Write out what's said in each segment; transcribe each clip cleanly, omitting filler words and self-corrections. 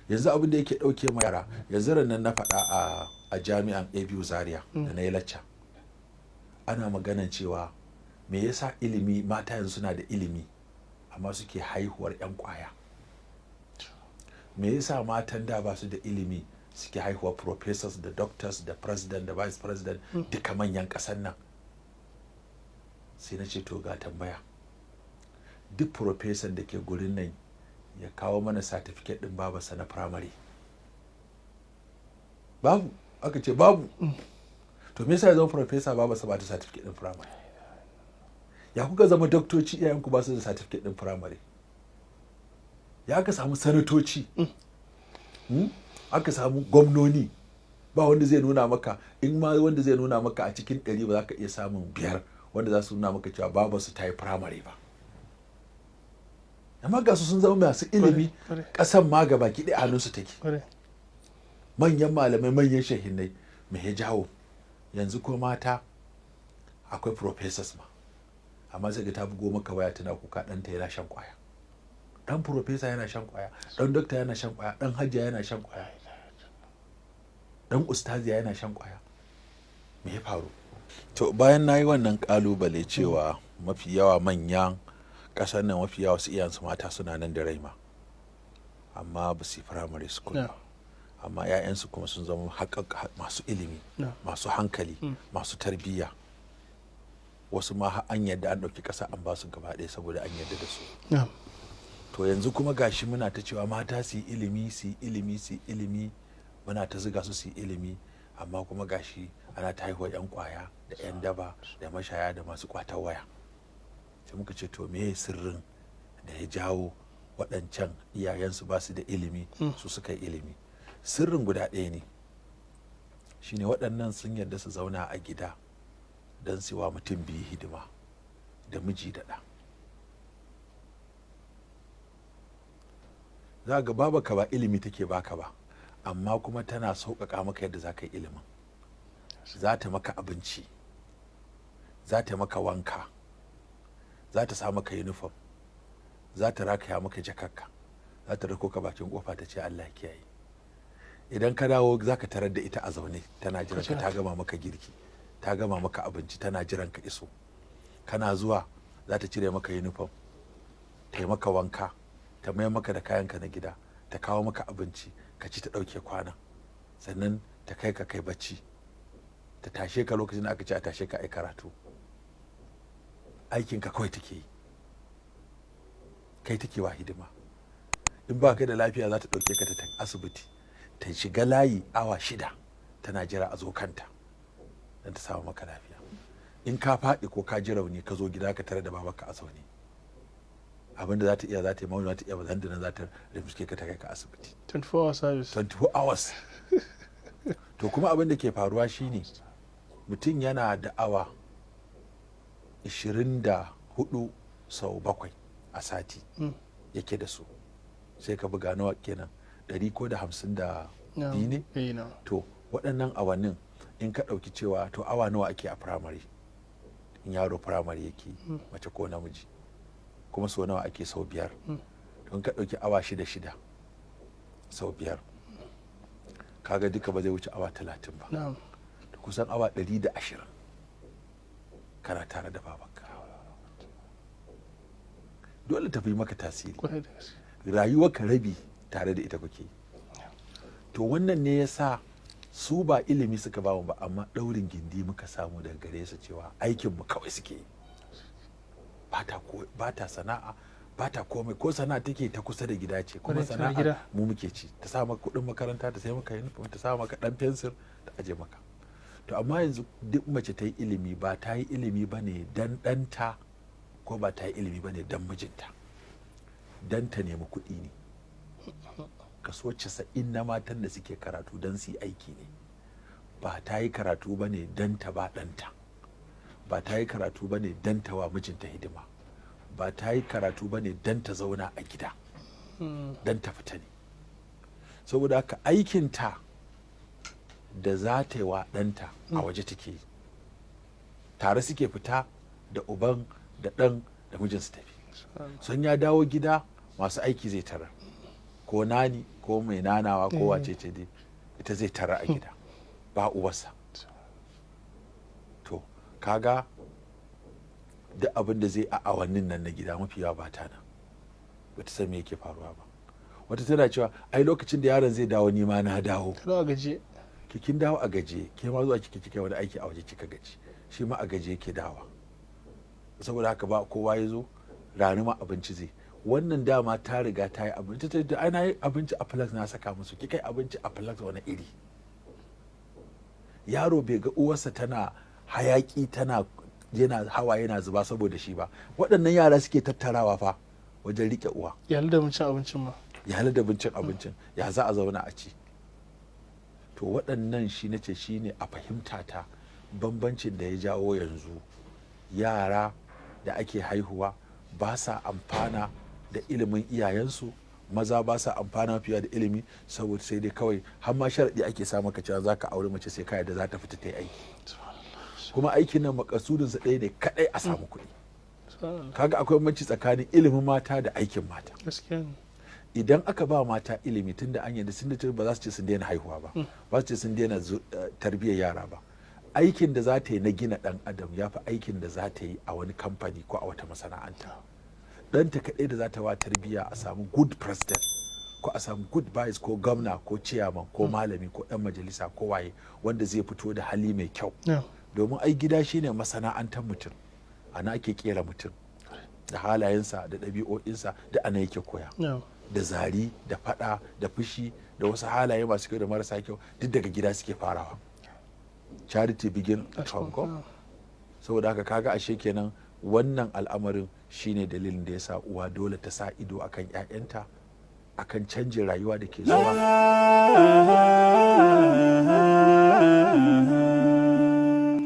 Yanzu abin da yake ɗauke ma yara yanzu, nan na faɗa a jami'an ABU Zaria da na yi lacca, ana maganan cewa me yasa ilimi, mata yanzu suna da ilimi amma suke haihuwar 'yan kwaya? Me yasa matan da ba su da ilimi suke haihuwar professors da doctors da president da vice president, duka manyan ƙasar nan? Sai na ce, to ga tambaya: duk professor da ke gurin nan ya kawo mana certificate din babarsa na primary. Babu. Aka ce babu. To me yasa ya zama professor, babarsa ba ta certificate din primary? Ya kuka zama doktoci, iyayenku ba su da certificate din primary? Ya aka samu sanatoci, Aka samu gwamnoni, ba wanda zai nuna maka, in ma wanda zai nuna maka a cikin 100 ba za ka iya samun biyar wanda za su nuna maka cewa babarsu ta yi primary ba. Amma ga su sun zama masu ilimi, ƙasan ma gaba ki ɗaya hannunsu take, manyan malamai, manyan shehinai. Me ya jawo? Yanzu ko mata akwai professors ma, amma sai ga ta bugo maka waya tana kuka, ɗanta yana shan kwaya. Ɗan professor yana shan kwaya, ɗan dokta yana shan kwaya, ɗan hajiya yana shan kwaya, ɗan ustaziya yana shan kwaya. Me ya faru? To bayan na yi wannan kalubale cewa mafi yawa manyan ƙasar nan, mafi yawa su iyayensu mata suna nan da rai ma, amma ba su yi primary school ba, amma 'ya'yansu kuma sun zama haƙaƙa masu ilimi, masu hankali, masu tarbiyya, wasu ma har an yadda an ɗauki ƙasa an ba su gaba ɗaya saboda an yadda da su. To yanzu kuma gashi muna ta cewa mata su yi ilimi, su yi ilimi, su yi ilimi, muna ta zuga su su yi ilimi, amma kuma gashi ana ta haihuwar 'yan kwaya da 'yan daba da mashaya da masu kwatar waya. Sai muka ce, to me sirrin da ya jawo waɗancan iyayensu ba su da ilimi, su suka yi ilimi? Sirrin guda ɗaya ne, shine waɗannan sun yarda su zauna a gida don su wa mutum biyu hidima, da miji da ɗa. Za ga babaka ba ilimi take baka ba, amma kuma tana sauƙaƙa maka yadda za ka yi ilimin. Za ta maka abinci, za ta maka wanka, za ta sa maka uniform, za ta rakaya maka jakarka, za ta rako ka bakin kofa, ta ce Allah kiyaye. Idan ka dawo za ka tarar da ita a zaune tana jiran ka, ta gama maka girki, ta gama maka abinci, tana jiran ka iso. Kana zuwa za ta cire maka uniform, ta yi maka wanka, ta mai maka da kayanka na gida, ta kawo maka abinci ka ci, ta ɗauke kwana, sannan ta kai ka kai bacci, ta tashe ka lokacin da aka ce a tashe ka ai karatu. Aikinka kawai take yi, kai take wa hidima. In ba ka da lafiya za ta ɗauke ka ta tafi asibiti, ta shiga layi awa 6 tana jira a zo kanta don ta samu maka lafiya. In ka faɗi ko ka ji rauni, ka zo gida ka tare da babarka a zaune, abinda za ta iya za ta yi, mauna za ta iya ba, da nan za ta rimske ka ta kai ka asibiti. 24 hour service. 24 hours. To kuma abin da ke faruwa shine mutum yana da awa 24 sau 7 a sati yake da su. Sai ka buga, nawa kenan? Ɗari ko da hamsin da biyu ne? Eh, na. To waɗannan awannin, in ka ɗauki cewa to awa nawa ake a firamare, in yaro firamare yake, mace ko namiji, kuma sau nawa ake? Sau 5. Don ka ɗauki awa 6 6 sau 5, kaga duka ba zai wuce awa 30 ba. To kusan awa 120 kana tare da babanka. Dole ta fi maka tasiri. Kwarai da gaske. Rayuwarka rabi tare da ita kuke. To wannan ne ya sa su ba ilimi suka ba mu ba, amma ɗaurin gindi muka samu daga gare su cewa aikinmu kawai suke yi. Ba ta sana'a, ba ta komai, ko sana'a take ta kusa da gida ce kuma Kwarai, tana sana'a gida. mu muke ci. Ta sa maka kuɗin makaranta, ta sai maka uniform, ta sa maka ɗan fensir, ta aje maka. To amma yanzu duk mace ta yi ilimi, ba ta yi ilimi ba ne dan ɗanta, ko ba ta yi ilimi ba ne dan mijinta, dan ta nemi kuɗi ne. Kaso 90 na matan da suke karatu don su yi aiki ne. Ba ta yi karatu ba ne don ta ba ɗanta, ba ta yi karatu ba ne don ta wa mijinta hidima, ba ta yi karatu ba ne don ta zauna a gida, don ta fita ne. Saboda haka aikinta da za ta yi wa ɗanta a waje take yi. Tare suke fita da uban da ɗan da mijin su tafi. Sun ya dawo gida, masu aiki zai tarar ko Ko nanny ko mai nanawa ko wace ce dai, ita zai tara a gida, ba uwarsa. To kaga duk abin da zai a awannin nan na gida, mafi yawa ba ta nan, bata san me yake faruwa ba. Wata tana cewa, "Ai lokacin da yaron zai dawo, ni ma na dawo." Ka dawo a gajiye. Ki kin dawo a gajiye, ke ma zuwa kike kike wani aiki a waje kika gaji, shi ma a gajiye yake dawa. Saboda haka ba kowa ya zo rani ma abinci zai wannan. Dama ta riga ta yi abinci, ta ai na yi abinci a flask na saka musu. Kika yi abinci a flask wani iri? Yaro bai ga uwarsa tana hayaki, tana yana hawa yana zuba saboda shi ba. Waɗannan yara suke tattarawa fa wajen riƙe uwa. Ya da cin abincin ma. Ya da cin abincin, ya za a zauna a ci? To waɗannan shi nace shi ne a fahimta ta bambancin da ya jawo yanzu yara da ake haihuwa ba sa amfana da ilimin iyayensu. Maza ba sa amfana fiye da ilimi, saboda sai dai kawai har ma sharaɗi ake sa maka cewa za ka aure mace sai ka yarda za ta fita ta yi aiki. Kuma aikin nan makasudinsa ɗaya ne kaɗai, a samu kuɗi. Kaga akwai bambanci tsakanin ilimin mata da aikin mata. Gaskiya ne. Idan aka ba mata ilimi, tunda an yadda sun da ba za su ce sun daina haihuwa ba, ba su ce sun daina tarbiyyar yara ba, aikin da za ta yi na gina dan adam ya fi aikin da za ta yi a wani kamfani ko a wata masana'anta. Ɗanta kaɗai da za ta wa tarbiyya a samu good president ko a samu good vice ko gwamna ko chairman ko malami ko ɗan majalisa ko waye wanda zai fito da hali mai kyau. Domin ai gida shine masana'antar mutum, ana ake kera mutum da halayensa da ɗabi'o'insa, da ana yake koya da zari da fada da fushi da wasu halaye masu kyau da marasa kyau, duk daga gida suke farawa. Charity begin at home ko? Saboda haka kaga ashe kenan wannan al'amarin shine dalilin da yasa uwa dole ta sa ido akan 'ya'yanta, akan canjin rayuwa da ke zuwa.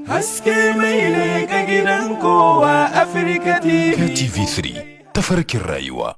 Haske mai leƙa gidan kowa, Afirka TV. KTV3, tafarkin rayuwa.